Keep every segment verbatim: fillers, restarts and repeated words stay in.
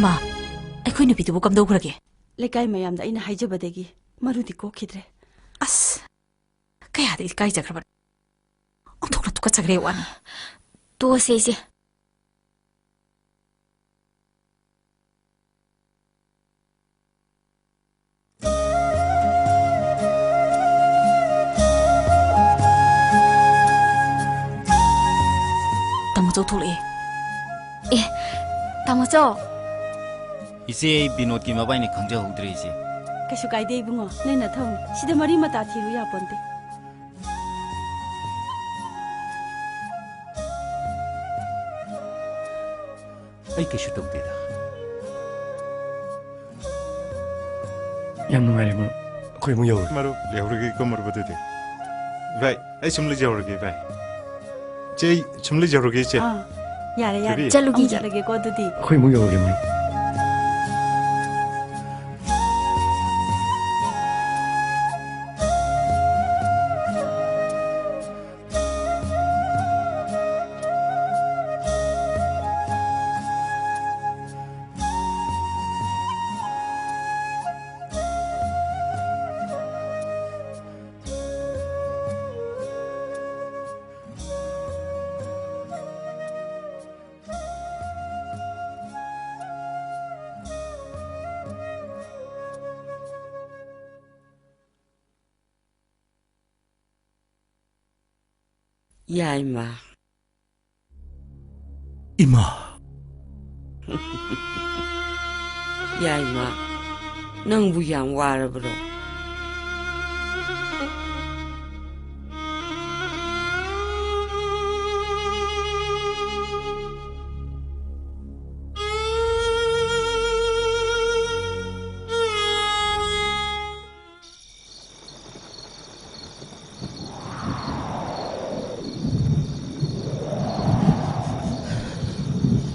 ꯄꯥ, ꯑꯩꯈꯣꯏ ꯅꯨꯄꯤꯗꯨꯕꯨ ꯀꯝꯗꯧꯈ꯭ꯔꯒꯦ? ꯂꯩꯀꯥꯏ ꯃꯌꯥꯝꯗ ꯑꯩꯅ ꯍꯥꯏꯖꯕꯗꯒꯤ ꯃꯔꯨꯗꯤ ꯀꯣꯛꯈꯤꯗ꯭ꯔꯦ꯫ ꯑꯁ, ꯀꯌꯥꯗ ꯏꯀꯥꯏꯖꯈ꯭ꯔꯕ, ꯑꯣꯟꯊꯣꯛꯅ ꯇꯨꯀꯠꯆꯈ꯭ꯔꯦ ꯋꯥꯅꯤ꯫ ꯇꯣꯛꯑꯁꯦ, ꯏꯆꯦ꯫ ꯇꯥꯃꯣꯆꯧ ꯊꯣꯛꯂꯛꯑꯦ꯫ ꯑꯦ, ꯇꯥꯃꯣꯆꯧ꯫ ꯏꯆꯦ, ꯑꯩ ꯕꯤꯅꯣꯗꯀꯤ ꯃꯕꯥꯏꯅꯤ ꯈꯪꯖꯍꯧꯗ꯭ꯔꯦ, ꯏꯆꯦ꯫ ꯀꯩꯁꯨ ꯀꯥꯏꯗꯦ ꯏꯕꯨꯡꯉꯣ, ꯅꯣꯏ ꯅꯊꯧꯅꯤ꯫ ꯁꯤꯗ ꯃꯔꯤ ꯃꯇꯥ ꯊꯤꯔꯨ ꯌꯥꯄꯣꯟꯇꯦ꯫ ꯑꯩ ꯀꯩꯁꯨ ꯇꯧꯗꯦꯗ꯫ ꯌꯥꯝ ꯅꯨꯡꯉꯥꯏꯔꯦ, ꯃꯔꯨꯞ꯫ ꯑꯩꯈꯣꯏ ꯑꯃꯨꯛ ꯌꯧꯔꯒꯦ꯫ ꯃꯔꯨꯞ, ꯂꯩꯍꯧꯔꯒꯦꯀꯣ, ꯃꯔꯨꯞ, ꯑꯗꯨꯗꯤ꯫ ꯚꯥꯏ, ꯑꯩ ꯁꯨꯝ ꯂꯩꯖꯍꯧꯔꯒꯦ, ꯚꯥꯏ꯫ ꯏꯆꯦ, ꯑꯩ ꯁꯨꯝ ꯂꯩꯖꯍꯧꯔꯒꯦ, ꯏꯆꯦ꯫ ꯑꯥ, ꯌꯥꯔꯦ, ꯌꯥꯔꯦ꯫ ꯊꯣꯏꯕꯤ꯫ ꯆꯠꯂꯨꯈꯤꯒꯦ꯫ ꯑꯃꯨꯛ ꯆꯠꯂꯒꯦꯀꯣ, ꯑꯗꯨꯗꯤ꯫ ꯑꯩꯈꯣꯏ ꯑꯃꯨꯛ ꯌꯧꯔꯒꯦ, ꯃꯔꯨꯞ꯫ ꯌꯥꯏꯃ꯫ ꯏꯃꯥ꯫ ꯌꯥꯏꯃ, ꯅꯪꯕꯨ ꯌꯥꯝ ꯋꯥꯔꯕ꯭ꯔꯣ?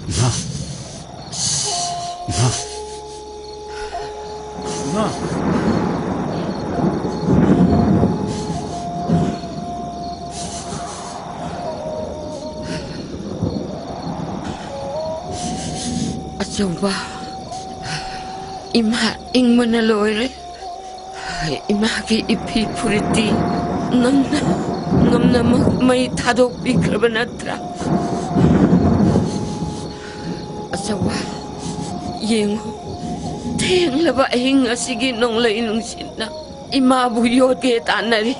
ꯏꯃꯥ! ꯏꯃꯥ! ꯏꯃꯥ! ꯑꯆꯧꯕ꯫ ꯏꯃꯥ ꯏꯪꯕꯅ ꯂꯣꯏꯔꯦ꯫ ꯏꯃꯥꯒꯤ ꯏꯐꯤ ꯐꯨꯔꯤꯠꯇꯤ ꯅꯪꯅ ꯉꯝꯅꯃꯛ ꯃꯩ ꯊꯥꯗꯣꯛꯄꯤꯈ꯭ꯔꯕ ꯅꯠꯇ꯭ꯔꯥ? ꯑꯆꯧꯕ, ꯌꯦꯡꯉꯨ, ꯊꯦꯡꯂꯕ ꯑꯍꯤꯡ ꯑꯁꯤꯒꯤ ꯅꯣꯡꯂꯩ ꯅꯨꯡꯁꯤꯠꯅ ꯏꯃꯥꯕꯨ ꯌꯣꯠꯀꯦ ꯇꯥꯟꯅꯔꯤ꯫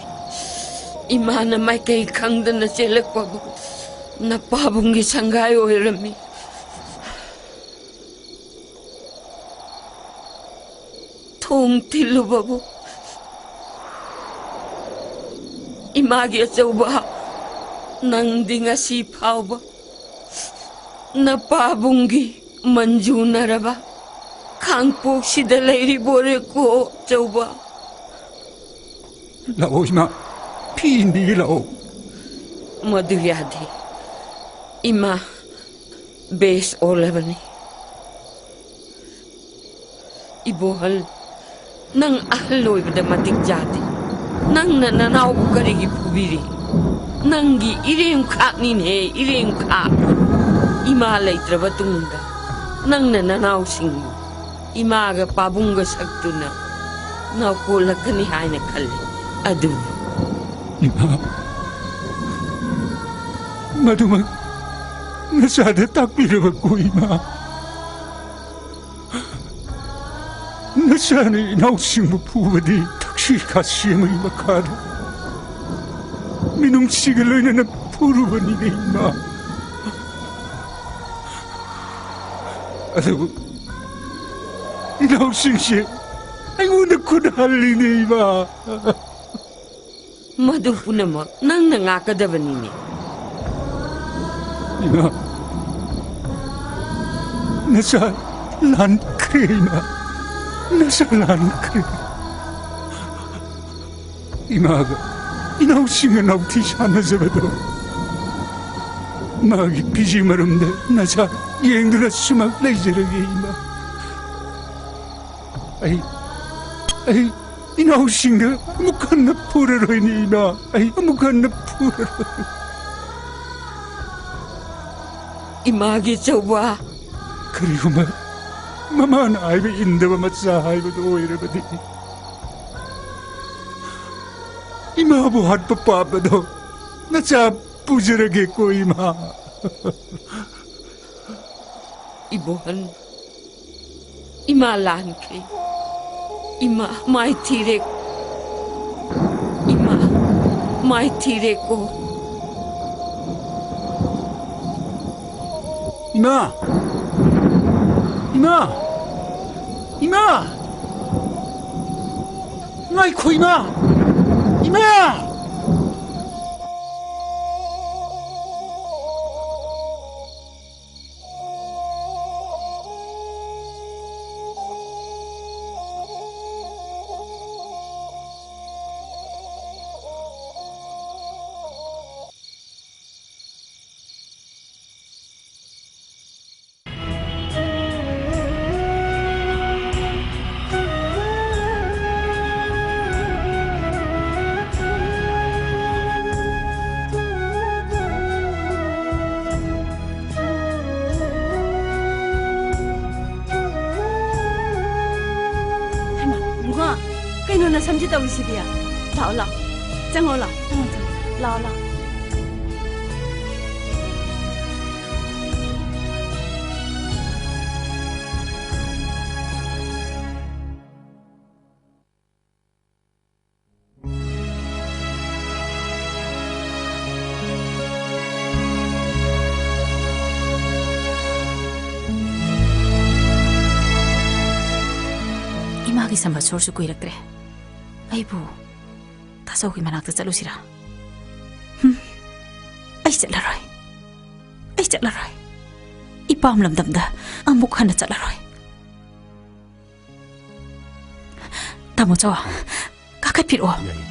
ꯏꯃꯥꯅ ꯃꯥꯏꯀꯩ ꯈꯪꯗꯅ ꯆꯦꯜꯂꯛꯄꯕꯨ ꯅꯄꯥꯕꯨꯡꯒꯤ ꯁꯪꯒꯥꯏ ꯑꯣꯏꯔꯝꯃꯤ꯫ ꯊꯣꯡ ꯊꯤꯜꯂꯨꯕꯕꯨ ꯏꯃꯥꯒꯤ ꯑꯆꯧꯕ, ꯅꯪꯗꯤ ꯉꯁꯤ ꯐꯥꯎꯕ ꯅꯄꯥꯕꯨꯡꯒꯤ ꯃꯟꯖꯨꯅꯔꯕ ꯈꯥꯡꯄꯣꯛꯁꯤꯗ ꯂꯩꯔꯤꯕꯣꯔꯦꯀꯣ, ꯑꯆꯧꯕ? ꯂꯥꯛꯑꯣ ꯏꯃꯥ, ꯐꯤ ꯏꯟꯕꯤꯒꯦ ꯂꯥꯛꯑꯣ꯫ ꯃꯗꯨ ꯌꯥꯗꯦ ꯏꯃꯥ, ꯕꯦꯁ ꯑꯣꯜꯂꯕꯅꯤ꯫ ꯏꯕꯣꯍꯜ, ꯅꯪ ꯑꯍꯜ ꯑꯣꯏꯕꯗ ꯃꯇꯤꯛ ꯆꯥꯗꯦ꯫ ꯅꯪꯅ ꯅꯅꯥꯎꯕꯨ ꯀꯔꯤꯒꯤ ꯐꯨꯕꯤꯔꯤ? ꯅꯪꯒꯤ ꯏꯔꯦꯝꯈꯥꯛꯅꯤꯅꯦ, ꯏꯔꯦꯝꯈꯥꯛ꯫ ꯏꯃꯥ ꯂꯩꯇ꯭ꯔꯕ ꯇꯨꯡꯗ ꯅꯪꯅ ꯅꯅꯥꯎꯁꯤꯡꯕꯨ ꯏꯃꯥꯒ ꯄꯥꯕꯨꯡꯒ ꯁꯛꯇꯨꯅ ꯉꯥꯎꯀꯣꯜꯂꯛꯀꯅꯤ ꯍꯥꯏꯅ ꯈꯜꯂꯤ꯫ ꯑꯗꯨꯕꯨ ꯏꯃꯥ, ꯃꯗꯨꯃꯛ ꯅꯆꯥꯗ ꯇꯥꯛꯄꯤꯔꯕꯀꯣ ꯏꯃꯥ? ꯅꯆꯥꯅ ꯏꯅꯥꯎꯁꯤꯡꯕꯨ ꯐꯨꯕꯗꯤ ꯊꯛꯁꯤ ꯈꯥꯁꯤ ꯑꯃꯒꯤ ꯃꯈꯥꯗ ꯃꯤꯅꯨꯡꯁꯤꯒ ꯂꯣꯏꯅꯅ ꯐꯨꯔꯨꯕꯅꯤꯅꯦ ꯏꯃꯥ꯫ ꯑꯗꯨꯕꯨ ꯏꯅꯥꯎꯁꯤꯡꯁꯦ ꯑꯩꯉꯣꯟꯗ ꯈꯨꯠ ꯍꯜꯂꯤꯅꯦ ꯏꯃꯥ꯫ ꯃꯗꯨ ꯄꯨꯝꯅꯃꯛ ꯅꯪꯅ ꯉꯥꯛꯀꯗꯕꯅꯤꯅꯦ꯫ ꯏꯃꯥ, ꯅꯆꯥ ꯂꯥꯟꯈ꯭ꯔꯦ ꯏꯃꯥ, ꯅꯆꯥ ꯂꯥꯟꯈ꯭ꯔꯦ꯫ ꯏꯃꯥꯒ ꯏꯅꯥꯎꯁꯤꯡꯒ ꯅꯥꯎꯊꯤ ꯁꯥꯟꯅꯖꯕꯗꯣ, ꯃꯥꯒꯤ ꯐꯤꯖꯤ ꯃꯔꯨꯝꯗ ꯅꯆꯥ ꯌꯦꯡꯗꯨꯅ ꯁꯨꯃꯥꯏ ꯂꯩꯖꯔꯒꯦ ꯏꯃꯥ꯫ ꯑꯩ, ꯑꯩ ꯏꯅꯥꯎꯁꯤꯡꯗ ꯑꯃꯨꯛ ꯍꯟꯅ ꯐꯨꯔꯔꯣꯏꯅꯦ ꯏꯃꯥ, ꯑꯩ ꯑꯃꯨꯛ ꯍꯟꯅ ꯐꯨꯔꯔꯣꯏ꯫ ꯏꯃꯥꯒꯤ ꯑꯆꯧꯕ꯫ ꯀꯔꯤꯒꯨꯝꯕ ꯃꯃꯥꯅ ꯍꯥꯏꯕ ꯏꯟꯗꯕ ꯃꯆꯥ ꯍꯥꯏꯕꯗꯨ ꯑꯣꯏꯔꯕꯗꯤ, ꯏꯃꯥꯕꯨ ꯍꯥꯠꯄ ꯄꯥꯞ ꯑꯗꯣ ꯅꯆꯥ ꯄꯨꯖꯔꯒꯦꯀꯣ, ꯏꯃꯥ꯫ ꯏꯕꯣꯍꯟ, ꯏꯃꯥ ꯂꯥꯟꯈ꯭ꯔꯦ꯫ ꯏꯃꯥ ꯃꯥꯏꯊꯤꯔꯦ꯫ ꯏꯃꯥ ꯃꯥꯏꯊꯤꯔꯦꯀꯣ꯫ ꯏꯃꯥ! ꯏꯃꯥ! ꯏꯃꯥ! ꯉꯥꯏꯈꯣ, ꯏꯃꯥ! ꯏꯃꯥ! ꯍꯩꯃꯥ, ꯏꯕꯨꯡꯉꯣ, ꯀꯩꯅꯣ ꯅꯁꯝꯁꯦ ꯇꯧꯔꯤꯁꯤꯗꯤ? ꯂꯥꯛꯑꯣ, ꯂꯥꯛꯑꯣ꯫ ꯆꯪꯉꯣ, ꯂꯥꯛꯑꯣ꯫ ꯆꯪꯉꯣ, ꯆꯪꯉꯣ꯫ ꯂꯥꯛꯑꯣ, ꯂꯥꯛꯑꯣ꯫ ꯏꯃꯥꯒꯤ ꯁꯝꯕ ꯁꯣꯔꯁꯨ ꯀꯨꯏꯔꯛꯇ꯭ꯔꯦ꯫ ꯑꯩꯕꯨ ꯇꯥꯆꯧꯒꯤ ꯃꯅꯥꯛꯇ ꯆꯠꯂꯨꯁꯤꯔꯥ? ꯍꯨꯝ, ꯑꯩ ꯆꯠꯂꯔꯣꯏ꯫ ꯑꯩ ꯆꯠꯂꯔꯣꯏ꯫ ꯏꯄꯥꯝ ꯂꯝꯗꯝꯗ ꯑꯃꯨꯛ ꯍꯟꯅ ꯆꯠꯂꯔꯣꯏ꯫ ꯇꯥꯃꯣ ꯆꯧ, ꯀꯥꯈꯠꯄꯤꯔꯛꯑꯣ꯫ ꯌꯥꯏꯌꯦ꯫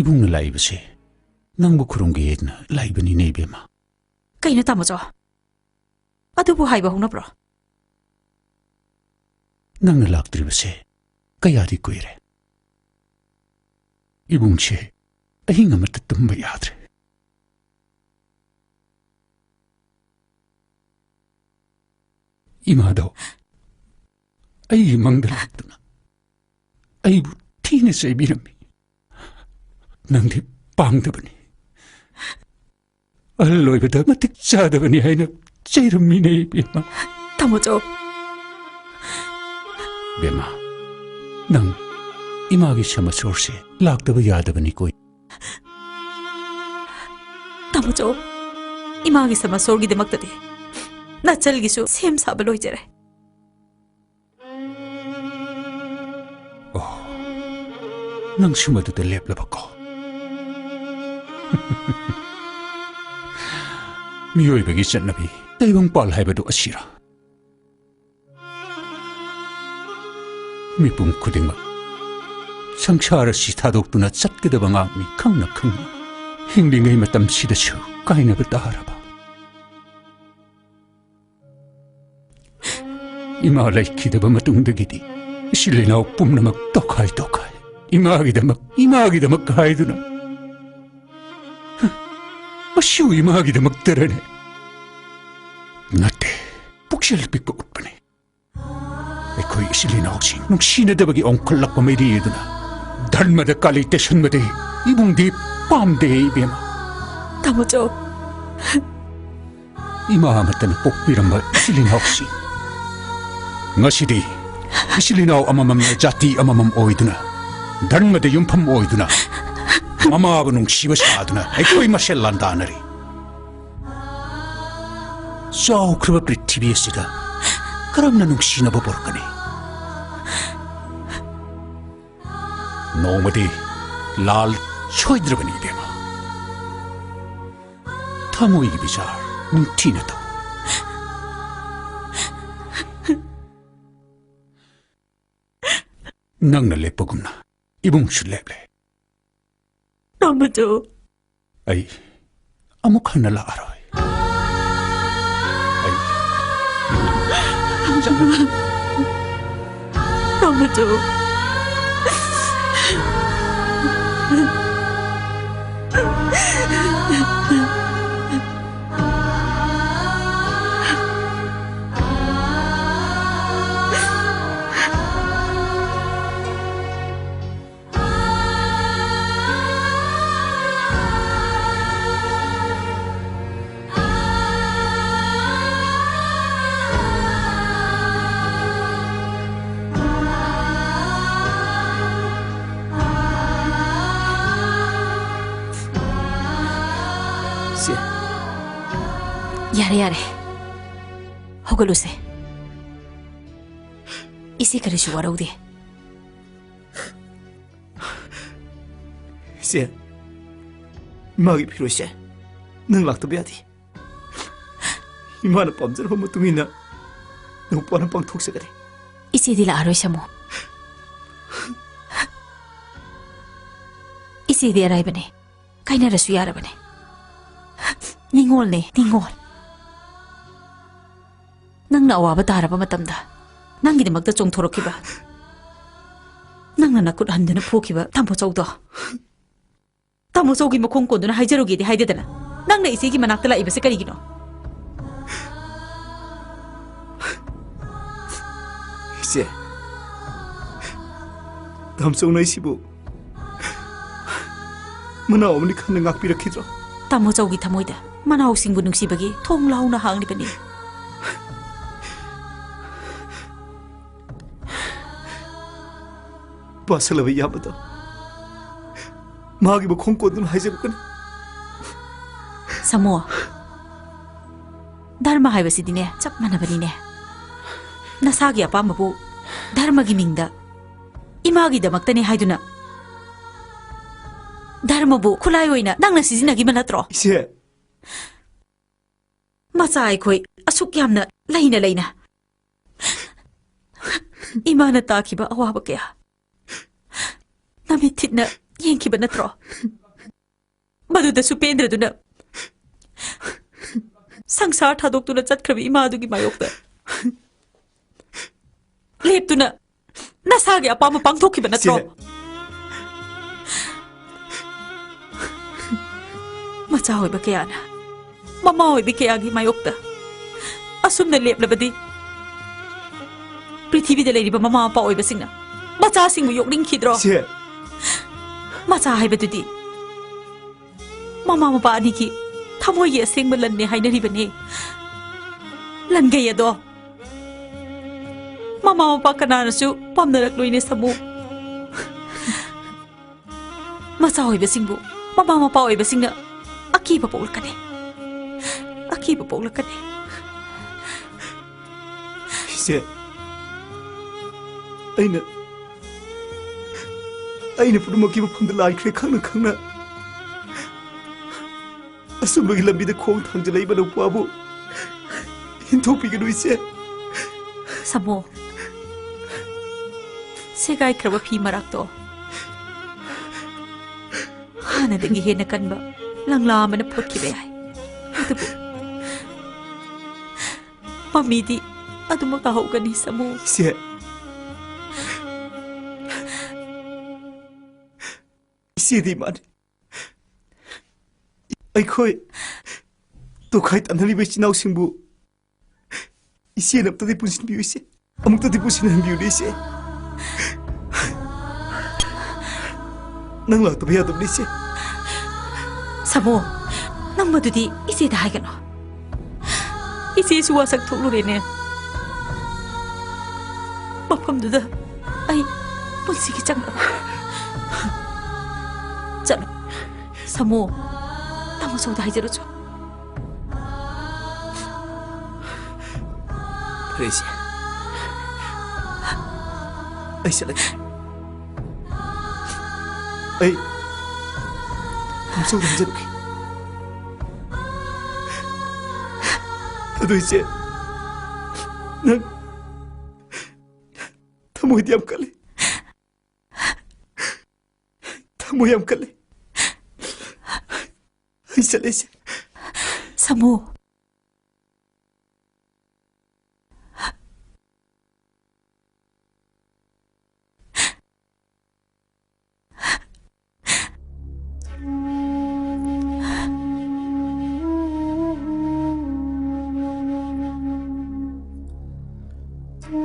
ꯏꯕꯨꯡꯅ ꯂꯥꯛꯏꯕꯁꯦ ꯅꯪꯕꯨ ꯈꯨꯔꯨꯝꯒꯦꯅ ꯂꯥꯛꯏꯕꯅꯤꯅꯦ, ꯏꯕꯦꯝꯃ꯫ ꯀꯩꯅꯣ, ꯇꯥꯃꯣꯆꯧ? ꯑꯗꯨꯕꯨ ꯍꯥꯏꯕ ꯍꯧꯅꯕ꯭ꯔꯣ? ꯅꯪꯅ ꯂꯥꯛꯇ꯭ꯔꯤꯕꯁꯦ ꯀꯌꯥꯗꯤ ꯀꯨꯏꯔꯦ꯫ ꯏꯕꯨꯡꯁꯦ ꯑꯍꯤꯡ ꯑꯃꯠꯇ ꯇꯨꯝꯕ ꯌꯥꯗ꯭ꯔꯦ꯫ ꯏꯃꯥꯗꯣ ꯑꯩꯒꯤ ꯃꯪꯗ ꯂꯥꯛꯇꯨꯅ ꯑꯩꯕꯨ ꯊꯤꯅ ꯆꯩꯕꯤꯔꯝꯃꯤ꯫ "ꯅꯪꯗꯤ ꯄꯥꯡꯗꯕꯅꯤ, ꯑꯍꯜ ꯑꯣꯏꯕꯗ ꯃꯇꯤꯛ ꯆꯥꯗꯕꯅꯤ" ꯍꯥꯏꯅ ꯆꯩꯔꯝꯃꯤꯅꯦ, ꯏꯕꯦꯝꯃ꯫ ꯇꯥꯃꯣꯆꯧ꯫ ꯏꯕꯦꯝꯃ, ꯅꯪ ꯏꯃꯥꯒꯤ ꯁꯃꯁꯣꯔꯁꯦ ꯂꯥꯛꯇꯕ ꯌꯥꯗꯕꯅꯤꯀꯣ꯫ ꯇꯥꯃꯣꯆꯧ, ꯏꯃꯥꯒꯤ ꯁꯃꯁꯣꯔꯒꯤꯗꯃꯛꯇꯗꯤ ꯅꯆꯜꯒꯤꯁꯨ ꯁꯦꯝ ꯁꯥꯕ ꯂꯣꯏꯖꯔꯦ꯫ ꯑꯣ, ꯅꯪꯁꯨ ꯃꯗꯨꯗ ꯂꯦꯞꯂꯕꯀꯣ? ꯃꯤꯑꯣꯏꯕꯒꯤ ꯆꯠꯅꯕꯤ, ꯇꯥꯏꯕꯪꯄꯥꯜ ꯍꯥꯏꯕꯗꯨ ꯑꯁꯤꯔ? ꯃꯤꯄꯨꯝ ꯈꯨꯗꯤꯡꯃꯛ ꯁꯪꯁꯥꯔ ꯑꯁꯤ ꯊꯥꯗꯣꯛꯇꯨꯅ ꯆꯠꯀꯗꯕ ꯉꯥꯛꯅꯤ, ꯈꯪꯅ ꯈꯪꯅ꯫ ꯍꯤꯡꯂꯤꯉꯩ ꯃꯇꯝꯁꯤꯗꯁꯨ ꯀꯥꯏꯅꯕ ꯇꯥꯔꯕ? ꯏꯃꯥ ꯂꯩꯈꯤꯗꯕ ꯃꯇꯨꯡꯗꯒꯤꯗꯤ ꯏꯆꯤꯜ ꯏꯅꯥꯎ ꯄꯨꯝꯅꯃꯛ ꯇꯣꯈꯥꯏ ꯇꯣꯈꯥꯏ, ꯏꯃꯥꯒꯤꯗꯃꯛ, ꯏꯃꯥꯒꯤꯗꯃꯛ ꯍꯥꯏꯗꯨꯅ꯫ ꯃꯁꯤꯕꯨ ꯏꯃꯥꯒꯤꯗꯃꯛꯇꯔꯅꯦ? ꯅꯠꯇꯦ, ꯄꯨꯛꯆꯦꯜ ꯄꯤꯛꯄ ꯎꯠꯄꯅꯤ꯫ ꯑꯩꯈꯣꯏ ꯏꯆꯤꯜ ꯏꯅꯥꯎꯁꯤꯡ ꯅꯨꯡꯁꯤꯅꯗꯕꯒꯤ ꯑꯣꯟꯈꯠꯂꯛꯄ ꯃꯩꯔꯤ ꯑꯗꯨꯅ ꯙꯔꯃꯗ ꯀꯥꯂꯤ ꯇꯩꯁꯟꯕꯗꯤ ꯏꯕꯨꯡꯗꯤ ꯄꯥꯝꯗꯦ, ꯏꯕꯦꯝꯃ꯫ ꯇꯥꯃꯣꯆꯧ꯫ ꯏꯃꯥ ꯑꯃꯠꯇꯅ ꯄꯣꯛꯄꯤꯔꯝꯕ ꯏꯆꯤꯜ ꯏꯅꯥꯎꯁꯤꯡ, ꯉꯁꯤꯗꯤ ꯏꯆꯤꯜ ꯏꯅꯥꯎ ꯑꯃꯃꯝꯅ ꯖꯥꯇꯤ ꯑꯃꯃꯝ ꯑꯣꯏꯗꯨꯅ, ꯙꯔꯃꯗ ꯌꯨꯝꯐꯝ ꯑꯣꯏꯗꯨꯅ, ꯃꯃꯥꯕꯨ ꯅꯨꯡꯁꯤꯕ ꯁꯥꯗꯨꯅ ꯑꯩꯈꯣꯏ ꯃꯁꯦꯜ ꯂꯥꯟꯗꯥꯅꯔꯤ꯫ ꯆꯥꯎꯈ꯭ꯔꯕ ꯄ꯭ꯔꯤꯊꯤꯕꯤ ꯑꯁꯤꯗ ꯀꯔꯝꯅ ꯅꯨꯡꯁꯤꯅꯕ ꯄꯨꯔꯛꯀꯅꯤ? ꯅꯣꯡꯃꯗꯤ ꯂꯥꯜ ꯁꯣꯏꯗ꯭ꯔꯕꯅꯤ, ꯏꯕꯦꯝꯃ꯫ ꯊꯃꯣꯏꯒꯤ ꯕꯤꯆꯥꯔ ꯅꯤꯡꯊꯤꯅ ꯇꯧ꯫ ꯅꯪꯅ ꯂꯦꯞꯄꯒꯨꯝꯅ ꯏꯕꯨꯡꯁꯨ ꯂꯦꯞꯂꯦ꯫ ꯑꯃꯗꯨ꯫ ꯑꯩ ꯑꯃꯨꯛ ꯍꯟꯅ ꯂꯥꯛꯑꯔꯣꯏ꯫ ꯑꯩ ꯑꯃꯗꯨ꯫ ꯁꯦ꯫ ꯌꯥꯔꯦ, ꯌꯥꯔꯦ꯫ ꯍꯧꯒꯠꯂꯨꯁꯦ꯫ ꯏꯆꯦ ꯀꯔꯤꯁꯨ ꯋꯥꯔꯧꯗꯦ꯫ ꯏꯆꯦ, ꯏꯃꯥꯒꯤ ꯐꯤꯔꯣꯏꯁꯦ ꯅꯪ ꯂꯥꯛꯇꯕ ꯌꯥꯗꯦ꯫ ꯏꯃꯥꯅ ꯄꯥꯝꯖꯔꯕ ꯃꯇꯨꯡ ꯏꯟꯅ ꯅꯧꯄꯥꯅ ꯄꯥꯡꯊꯣꯛꯆꯒꯅꯤ꯫ ꯏꯆꯦꯗꯤ ꯂꯥꯛꯑꯔꯣꯏ, ꯁꯥꯃꯨ꯫ ꯏꯆꯦꯗꯤ ꯑꯔꯥꯏꯕꯅꯦ, ꯀꯥꯏꯅꯔꯁꯨ ꯌꯥꯔꯕꯅꯦ꯫ ꯅꯤꯡꯉꯣꯜꯅꯦ, ꯅꯤꯡꯉꯣꯜ꯫ ꯅꯪꯅ ꯑꯋꯥꯕ ꯇꯥꯔꯕ ꯃꯇꯝꯗ ꯅꯪꯒꯤꯗꯃꯛꯇ ꯆꯣꯡꯊꯣꯔꯛꯈꯤꯕ, ꯅꯪꯅ ꯅꯈꯨꯠ ꯍꯟꯗꯨꯅ ꯐꯨꯈꯤꯕ ꯇꯥꯃꯣ ꯆꯧꯗꯣ, ꯇꯥꯃꯣ ꯆꯧꯒꯤ ꯃꯈꯣꯡ ꯀꯣꯟꯗꯨꯅ ꯍꯥꯏꯖꯔꯨꯒꯦꯗꯤ ꯍꯥꯏꯗꯦꯗꯅ, ꯅꯪꯅ ꯏꯆꯦꯒꯤ ꯃꯅꯥꯛꯇ ꯂꯥꯛꯏꯕꯁꯦ ꯀꯔꯤꯒꯤꯅꯣ? ꯏꯆꯦ, ꯇꯥꯃꯣ ꯆꯧꯅ ꯑꯩꯁꯤꯕꯨ ꯃꯅꯥꯎ ꯑꯃꯅꯤ ꯈꯟꯅ ꯉꯥꯛꯄꯤꯔꯛꯈꯤꯗ꯭ꯔꯣ? ꯇꯥꯃꯣ ꯆꯧꯒꯤ ꯊꯃꯣꯏꯗ ꯃꯅꯥꯎꯁꯤꯡꯕꯨ ꯅꯨꯡꯁꯤꯕꯒꯤ ꯊꯣꯡ ꯂꯥꯎꯅ ꯍꯥꯡꯂꯤꯕꯅꯤ꯫ ꯋꯥꯁꯛꯂꯕ ꯏꯌꯥꯝꯕꯗꯣ ꯃꯍꯥꯛꯀꯤ ꯃꯈꯣꯡ ꯀꯣꯟꯗꯨꯅ ꯍꯥꯏꯖꯔꯛꯀꯅꯤ꯫ ꯁꯥꯃꯣ, ꯙꯔꯃ ꯍꯥꯏꯕꯁꯤꯗꯤꯅꯦ, ꯆꯞ ꯃꯥꯟꯅꯕꯅꯤꯅꯦ꯫ ꯅꯁꯥꯒꯤ ꯑꯄꯥꯝꯕꯕꯨ ꯙꯔꯃꯒꯤ ꯃꯤꯡꯗ ꯏꯃꯥꯒꯤꯗꯃꯛꯇꯅꯦ ꯍꯥꯏꯗꯨꯅ ꯙꯔꯃꯕꯨ ꯈꯨꯠꯂꯥꯏ ꯑꯣꯏꯅ ꯅꯪꯅ ꯁꯤꯖꯤꯟꯅꯈꯤꯕ ꯅꯠꯇ꯭ꯔꯣ? ꯏꯆꯦ! ꯃꯆꯥ ꯑꯩꯈꯣꯏ ꯑꯁꯨꯛ ꯌꯥꯝꯅ ꯂꯩꯅ ꯂꯩꯅ ꯏꯃꯥꯅ ꯇꯥꯈꯤꯕ ꯑꯋꯥꯕ ꯀꯌꯥ ꯅꯃꯤꯠ ꯊꯤꯠꯅ ꯌꯦꯡꯈꯤꯕ ꯅꯠꯇ꯭ꯔꯣ? ꯃꯗꯨꯗꯁꯨ ꯄꯦꯟꯗ꯭ꯔꯗꯨꯅ ꯁꯪꯁꯥꯔ ꯊꯥꯗꯣꯛꯇꯨꯅ ꯆꯠꯈ꯭ꯔꯕ ꯏꯃꯥꯗꯨꯒꯤ ꯃꯥꯌꯣꯛꯇ ꯂꯦꯞꯇꯨꯅ ꯅꯁꯥꯒꯤ ꯑꯄꯥꯝꯕ ꯄꯥꯡꯊꯣꯛꯈꯤꯕ ꯅꯠꯇ꯭ꯔꯣ? ꯏꯆꯦ꯫ ꯃꯆꯥ ꯑꯣꯏꯕ ꯀꯌꯥꯅ ꯃꯃꯥ ꯑꯣꯏꯕꯤ ꯀꯌꯥꯒꯤ ꯃꯥꯌꯣꯛꯇ ꯑꯁꯨꯝꯅ ꯂꯦꯞꯂꯕꯗꯤ ꯄ꯭ꯔꯤꯊꯤꯕꯤꯗ ꯂꯩꯔꯤꯕ ꯃꯃꯥ ꯃꯄꯥ ꯑꯣꯏꯕꯁꯤꯡꯅ ꯃꯆꯥꯁꯤꯡꯕꯨ ꯌꯣꯛꯅꯤꯡꯈꯤꯗ꯭ꯔꯣ? ꯏꯆꯦ꯫ ꯃꯆꯥ ꯍꯥꯏꯕꯗꯨꯗꯤ ꯃꯃꯥ ꯃꯄꯥ ꯑꯅꯤꯒꯤ ꯊꯃꯣꯏꯒꯤ ꯑꯁꯦꯡꯕ ꯂꯟꯅꯦ ꯍꯥꯏꯅꯔꯤꯕꯅꯦ꯫ ꯂꯟꯒꯩ ꯑꯗꯣ ꯃꯃꯥ ꯃꯄꯥ ꯀꯅꯥꯅꯁꯨ ꯄꯥꯝꯅꯔꯛꯂꯣꯏꯅꯦ, ꯁꯥꯃꯨ꯫ ꯃꯆꯥ ꯑꯣꯏꯕꯁꯤꯡꯕꯨ ꯃꯃꯥ ꯃꯄꯥ ꯑꯣꯏꯕꯁꯤꯡꯅ ꯑꯀꯤꯕ ꯄꯣꯛꯂꯛꯀꯅꯤ꯫ ꯑꯀꯤꯕ ꯄꯣꯛꯂꯛꯀꯅꯤ꯫ ꯏꯆꯦ, ꯑꯩꯅ, ꯑꯩꯅ ꯄꯨꯝꯅꯃꯛꯀꯤ ꯃꯐꯝꯗ ꯂꯥꯟꯈ꯭ꯔꯦ ꯈꯪꯅ ꯈꯪꯅ꯫ ꯑꯆꯨꯝꯕꯒꯤ ꯂꯝꯕꯤꯗ ꯈꯣꯡ ꯊꯥꯡꯖꯤꯜꯂꯛꯏꯕ ꯅꯨꯄꯥꯕꯨ ꯍꯤꯟꯊꯣꯛꯄꯤꯒꯅꯨ, ꯏꯆꯦ꯫ ꯁꯥꯃꯣ, ꯁꯦꯒꯥꯏꯈ꯭ꯔꯕ ꯐꯤ ꯃꯔꯛꯇꯣ ꯍꯥꯟꯅꯗꯒꯤ ꯍꯦꯟꯅ ꯀꯟꯕ ꯂꯪꯂꯥ ꯑꯃꯅ ꯐꯨꯠꯈꯤꯕ ꯌꯥꯏ, ꯑꯗꯨꯕꯨ ꯃꯃꯤꯗꯤ ꯑꯗꯨꯃꯛ ꯇꯥꯍꯧꯒꯅꯤ, ꯁꯥꯃꯣ꯫ ꯏꯆꯦ, ꯏꯆꯦꯗꯤ ꯏꯃꯥꯅꯤ꯫ ꯑꯩꯈꯣꯏ ꯇꯣꯈꯥꯏ ꯇꯥꯟꯅꯔꯤꯕ ꯏꯆꯤꯟ ꯏꯅꯥꯎꯁꯤꯡꯕꯨ ꯏꯆꯦꯅ ꯑꯃꯨꯛꯇꯗꯤ ꯄꯨꯟꯁꯤꯟꯕꯤꯌꯨ, ꯏꯆꯦ꯫ ꯑꯃꯨꯛꯇꯗꯤ ꯄꯨꯟꯁꯤꯟꯍꯟꯕꯤꯌꯨꯅꯦ, ꯏꯆꯦ꯫ ꯅꯪ ꯂꯥꯛꯇꯕ ꯌꯥꯗꯕꯅꯤ, ꯏꯆꯦ꯫ ꯁꯥꯃꯣ, ꯅꯪ ꯃꯗꯨꯗꯤ ꯏꯆꯦꯗ ꯍꯥꯏꯒꯅꯨ꯫ ꯏꯆꯦꯁꯨ ꯋꯥꯁꯛ ꯊꯣꯛꯂꯨꯔꯦꯅꯦ꯫ ꯃꯐꯝꯗꯨꯗ ꯑꯩ ꯄꯨꯟꯁꯤꯒꯤ ꯆꯪꯂꯔꯣꯏ꯫ ꯆꯠꯂꯣ꯫ ꯁꯥꯃꯣ, ꯇꯥꯃꯣ ꯁꯣꯝꯗ ꯍꯥꯏꯖꯔꯨꯆꯣ꯫ ꯐꯔꯦ, ꯏꯆꯦ꯫ ꯑꯩ ꯆꯠꯂꯒꯦ꯫ ꯑꯩ ꯇꯥꯃꯣ ꯁꯣꯝꯗ ꯍꯥꯏꯖꯔꯨꯒꯦ꯫ ꯑꯗꯨ ꯏꯆꯦ, ꯅꯪ ꯊꯃꯣꯏꯗꯤ ꯌꯥꯝ ꯀꯜꯂꯤ꯫ ꯊꯃꯣꯏ ꯌꯥꯝ ꯀꯜꯂꯤ꯫ ꯆꯠꯂꯤꯁꯦ꯫ ꯁꯥꯃꯨ꯫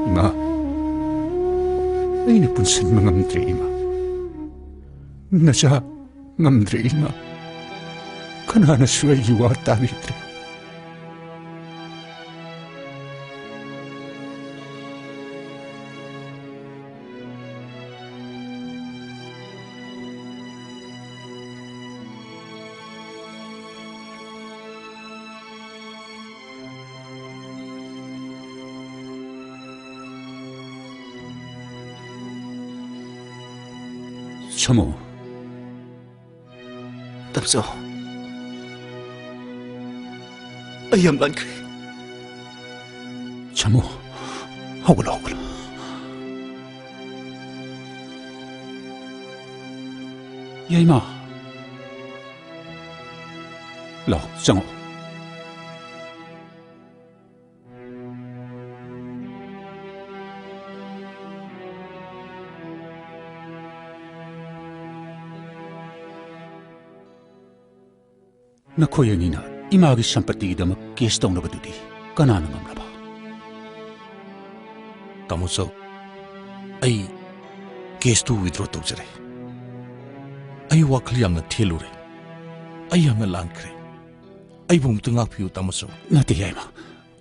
ꯏꯃꯥ, ꯑꯩꯅ ꯄꯨꯟꯁꯤꯟꯕ ꯉꯝꯗ꯭ꯔꯦ, ꯏꯃꯥ꯫ ꯅꯆꯥ ꯉꯝꯗ꯭ꯔꯦ, ꯏꯃꯥ꯫ ꯀꯅꯥꯅꯁꯨ ꯑꯩꯒꯤ ꯋꯥ ꯇꯥꯕꯤꯗ꯭ꯔꯦ꯫ ꯁꯥꯃꯨ꯫ ꯇꯥꯃꯣꯆꯧ, ꯑꯩ ꯌꯥꯝ ꯂꯥꯟꯈ꯭ꯔꯦ꯫ ꯁꯥꯃꯨ, ꯍꯧꯒꯠꯂꯣ, ꯍꯧꯒꯠꯂꯣ꯫ ꯌꯥꯏꯃ, ꯂꯥꯎ, ꯆꯪꯉꯣ꯫ ꯅꯈꯣꯏ ꯑꯅꯤꯅ ꯏꯃꯥꯒꯤ ꯁꯝꯄꯇꯤꯒꯤꯗꯃꯛ ꯀꯦꯁ ꯇꯧꯅꯕꯗꯨꯗꯤ ꯀꯅꯥꯅ ꯉꯝꯂꯕ? ꯇꯥꯃꯣꯆꯧ, ꯑꯩ ꯀꯦꯁꯇꯨ ꯋꯤꯗ꯭ꯔꯣ ꯇꯧꯖꯔꯦ꯫ ꯑꯩ ꯋꯥꯈꯜ ꯌꯥꯝꯅ ꯊꯦꯜꯂꯨꯔꯦ꯫ ꯑꯩ ꯌꯥꯝꯅ ꯂꯥꯟꯈ꯭ꯔꯦ꯫ ꯑꯩꯕꯨ ꯑꯃꯨꯛꯇ ꯉꯥꯛꯄꯤꯌꯨ, ꯇꯥꯃꯣꯆꯧ꯫ ꯅꯠꯇꯦ, ꯌꯥꯏꯃ꯫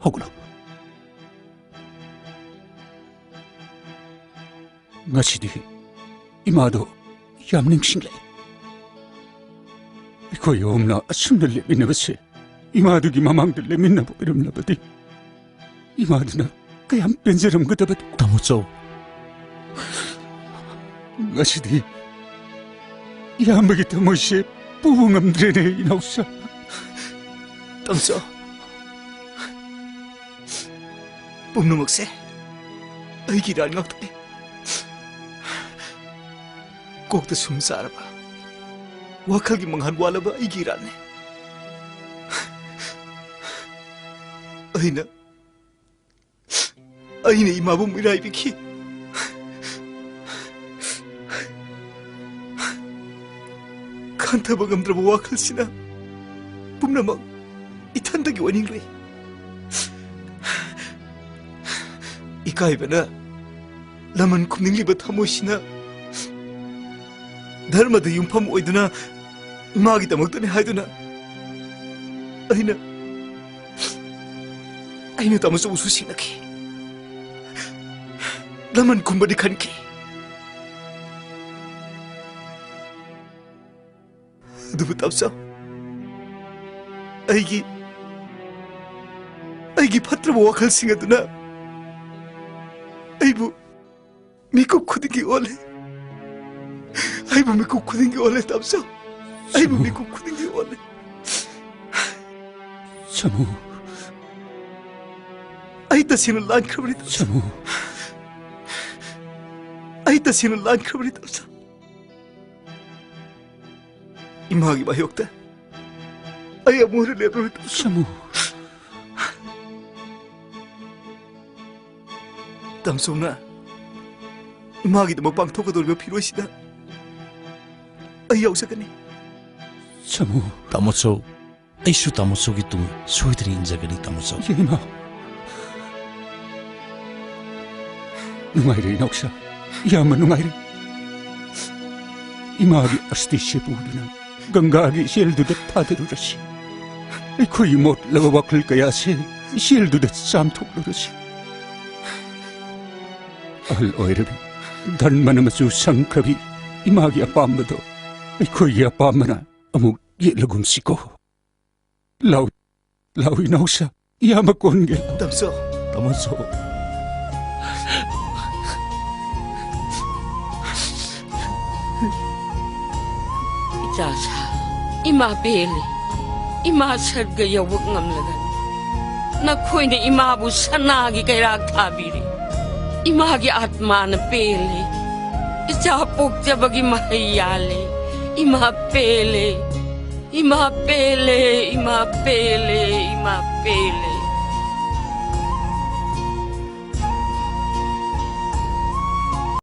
ꯍꯧꯒꯠꯂꯣ꯫ ꯉꯁꯤꯗꯤ ꯏꯃꯥꯗꯣ ꯌꯥꯝ ꯅꯤꯡꯁꯤꯡꯂꯛꯏ꯫ ꯑꯩꯈꯣꯏ ꯑꯍꯨꯝꯅ ꯑꯁꯨꯝꯅ ꯂꯦꯞꯃꯤꯟꯅꯕꯁꯦ, ꯏꯃꯥꯗꯨꯒꯤ ꯃꯃꯥꯡꯗ ꯂꯦꯞꯃꯤꯟꯅꯕ ꯑꯣꯏꯔꯝꯂꯕꯗꯤ ꯏꯃꯥꯗꯨꯅ ꯀꯌꯥꯝ ꯄꯦꯟꯖꯔꯝꯒꯗꯕꯗꯨ꯫ ꯇꯥꯃꯣꯆꯧ꯫ ꯉꯁꯤꯗꯤ ꯏꯌꯥꯝꯕꯒꯤ ꯊꯃꯣꯏꯁꯦ ꯄꯨꯕ ꯉꯝꯗ꯭ꯔꯦꯅꯦ, ꯏꯅꯥꯎꯆꯥ꯫ ꯇꯥꯃꯣꯆꯧ, ꯄꯨꯝꯅꯃꯛꯁꯦ ꯑꯩꯒꯤ ꯏꯔꯥꯟ ꯉꯥꯛꯇꯅꯤ꯫ ꯀꯣꯛꯇ ꯁꯨꯝ ꯆꯥꯔꯕ, ꯋꯥꯈꯜꯒꯤ ꯃꯉꯥꯜ ꯋꯥꯠꯂꯕ ꯑꯩꯒꯤ ꯏꯔꯥꯟꯅꯤ꯫ ꯑꯩꯅ, ꯑꯩꯅ ꯏꯃꯥꯕꯨ ꯃꯤꯔꯥꯏꯕꯤꯈꯤ꯫ ꯈꯟꯊꯕ ꯉꯝꯗ꯭ꯔꯕ ꯋꯥꯈꯜꯁꯤꯅ ꯄꯨꯝꯅꯃꯛ ꯏꯊꯟꯇꯒꯤ ꯑꯣꯏꯅꯤꯡꯂꯨꯏ꯫ ꯏꯀꯥꯏꯕꯅ ꯂꯃꯟ ꯈꯨꯝꯅꯤꯡꯂꯤꯕ ꯊꯃꯣꯏꯁꯤꯅ ꯙꯔꯃꯗ ꯌꯨꯝꯐꯝ ꯑꯣꯏꯗꯨꯅ ꯏꯃꯥꯒꯤꯗꯃꯛꯇꯅꯤ ꯍꯥꯏꯗꯨꯅ ꯑꯩꯅ, ꯑꯩꯅ ꯇꯥꯃꯣꯆꯧꯕꯨꯁꯨ ꯁꯤꯡꯅꯈꯤ꯫ ꯂꯃꯟ ꯈꯨꯝꯕꯗꯤ ꯈꯟꯈꯤ꯫ ꯑꯗꯨꯕꯨ ꯇꯥꯃꯣꯆꯧ, ꯑꯩꯒꯤ, ꯑꯩꯒꯤ ꯐꯠꯇ꯭ꯔꯕ ꯋꯥꯈꯜꯁꯤꯡ ꯑꯗꯨꯅ ꯑꯩꯕꯨ ꯃꯤꯀꯨꯞ ꯈꯨꯗꯤꯡꯒꯤ ꯑꯣꯜꯂꯦ꯫ ꯑꯩꯕꯨ ꯃꯤꯀꯨꯞ ꯈꯨꯗꯤꯡꯒꯤ ꯑꯣꯜꯂꯦ, ꯇꯥꯃꯣꯆꯧ꯫ ꯑꯩꯕꯨ ꯁꯥꯃꯨ꯫ ꯃꯤꯀꯨꯞ ꯈꯨꯗꯤꯡꯒꯤ ꯑꯣꯜꯂꯦ꯫ ꯁꯥꯃꯨ꯫ ꯑꯩ ꯇꯁꯦꯡꯅ ꯂꯥꯟꯈ꯭ꯔꯕꯅꯤ, ꯇꯥꯃꯣꯆꯧ꯫ ꯁꯥꯃꯨ꯫ ꯑꯩ ꯇꯁꯦꯡꯅ ꯂꯥꯟꯈ꯭ꯔꯕꯅꯤ, ꯇꯥꯃꯣꯆꯧ꯫ ꯏꯃꯥꯒꯤ ꯃꯥꯌꯣꯛꯇ ꯑꯩ ꯑꯃꯨꯛ ꯍꯟꯅ ꯂꯦꯞꯂꯔꯣꯏ, ꯇꯥꯃꯣꯆꯧ꯫ ꯁꯥꯃꯨ꯫ ꯇꯥꯃꯣꯆꯧꯅ ꯏꯃꯥꯒꯤꯗꯃꯛ ꯄꯥꯡꯊꯣꯛꯀꯗꯧꯔꯤꯕ ꯐꯤꯔꯣꯏꯁꯤꯗ ꯑꯩ ꯌꯥꯎꯖꯒꯅꯤ꯫ ꯁꯥꯃꯨ꯫ ꯇꯥꯃꯣꯆꯧ, ꯑꯩꯁꯨ ꯇꯥꯃꯣꯆꯧꯒꯤ ꯇꯨꯡ ꯁꯣꯏꯗꯅ ꯏꯟꯖꯒꯅꯤ, ꯇꯥꯃꯣꯆꯧ꯫ ꯏꯃꯥ꯫ ꯅꯨꯡꯉꯥꯏꯔꯦ, ꯏꯅꯥꯎꯁꯥ꯫ ꯌꯥꯝꯅ ꯅꯨꯡꯉꯥꯏꯔꯦ꯫ ꯏꯃꯥꯒꯤ ꯑꯁꯇꯤꯁꯦ ꯄꯨꯗꯨꯅ ꯒꯪꯒꯥꯒꯤ ꯏꯆꯦꯜꯗꯨꯗ ꯊꯥꯗꯔꯨꯔꯁꯤ꯫ ꯑꯩꯈꯣꯏꯒꯤ ꯃꯣꯠꯂꯕ ꯋꯥꯈꯜ ꯀꯌꯥꯁꯦ ꯏꯆꯦꯜꯗꯨꯗ ꯆꯥꯝꯊꯣꯛꯂꯨꯔꯁꯤ꯫ ꯑꯍꯜ ꯑꯣꯏꯔꯕꯤ, ꯙꯔꯃꯅ ꯃꯆꯨ ꯁꯪꯈ꯭ꯔꯕꯤ ꯏꯃꯥꯒꯤ ꯑꯄꯥꯝꯕꯗꯣ ꯑꯩꯈꯣꯏꯒꯤ ꯑꯄꯥꯝꯕꯅ ꯑꯃꯨꯛ ꯌꯦꯠꯂꯒꯨꯝꯁꯤꯀꯣ꯫ ꯂꯥꯎ, ꯂꯥꯎ ꯏꯅꯥꯎꯁꯥ, ꯏꯌꯥꯝꯕ ꯀꯣꯟꯒꯦ꯫ ꯇꯥꯃꯣꯆꯧ꯫ ꯇꯥꯃꯣꯆꯧ꯫ ꯏꯆꯥꯁꯥ, ꯏꯃꯥ ꯄꯦꯜꯂꯦ꯫ ꯏꯃꯥ ꯁꯔꯒ ꯌꯧꯕ ꯉꯝꯂꯒꯅꯤ꯫ ꯅꯈꯣꯏꯅ ꯏꯃꯥꯕꯨ ꯁꯅꯥꯒꯤ ꯀꯩꯔꯥꯛ ꯊꯥꯕꯤꯔꯦ꯫ ꯏꯃꯥꯒꯤ ꯑꯥꯠꯃꯥꯅ ꯄꯦꯜꯂꯦ꯫ ꯏꯆꯥ ꯄꯣꯛꯆꯕꯒꯤ ꯃꯍꯩ ꯌꯥꯜꯂꯦ꯫ ꯏꯃꯥ ꯄꯦꯜꯂꯦ꯫ ꯏꯃꯥ ꯄꯦꯜꯂꯦ꯫ ꯏꯃꯥ ꯄꯦꯜꯂꯦ꯫ ꯏꯃꯥ ꯄꯦꯜꯂꯦ꯫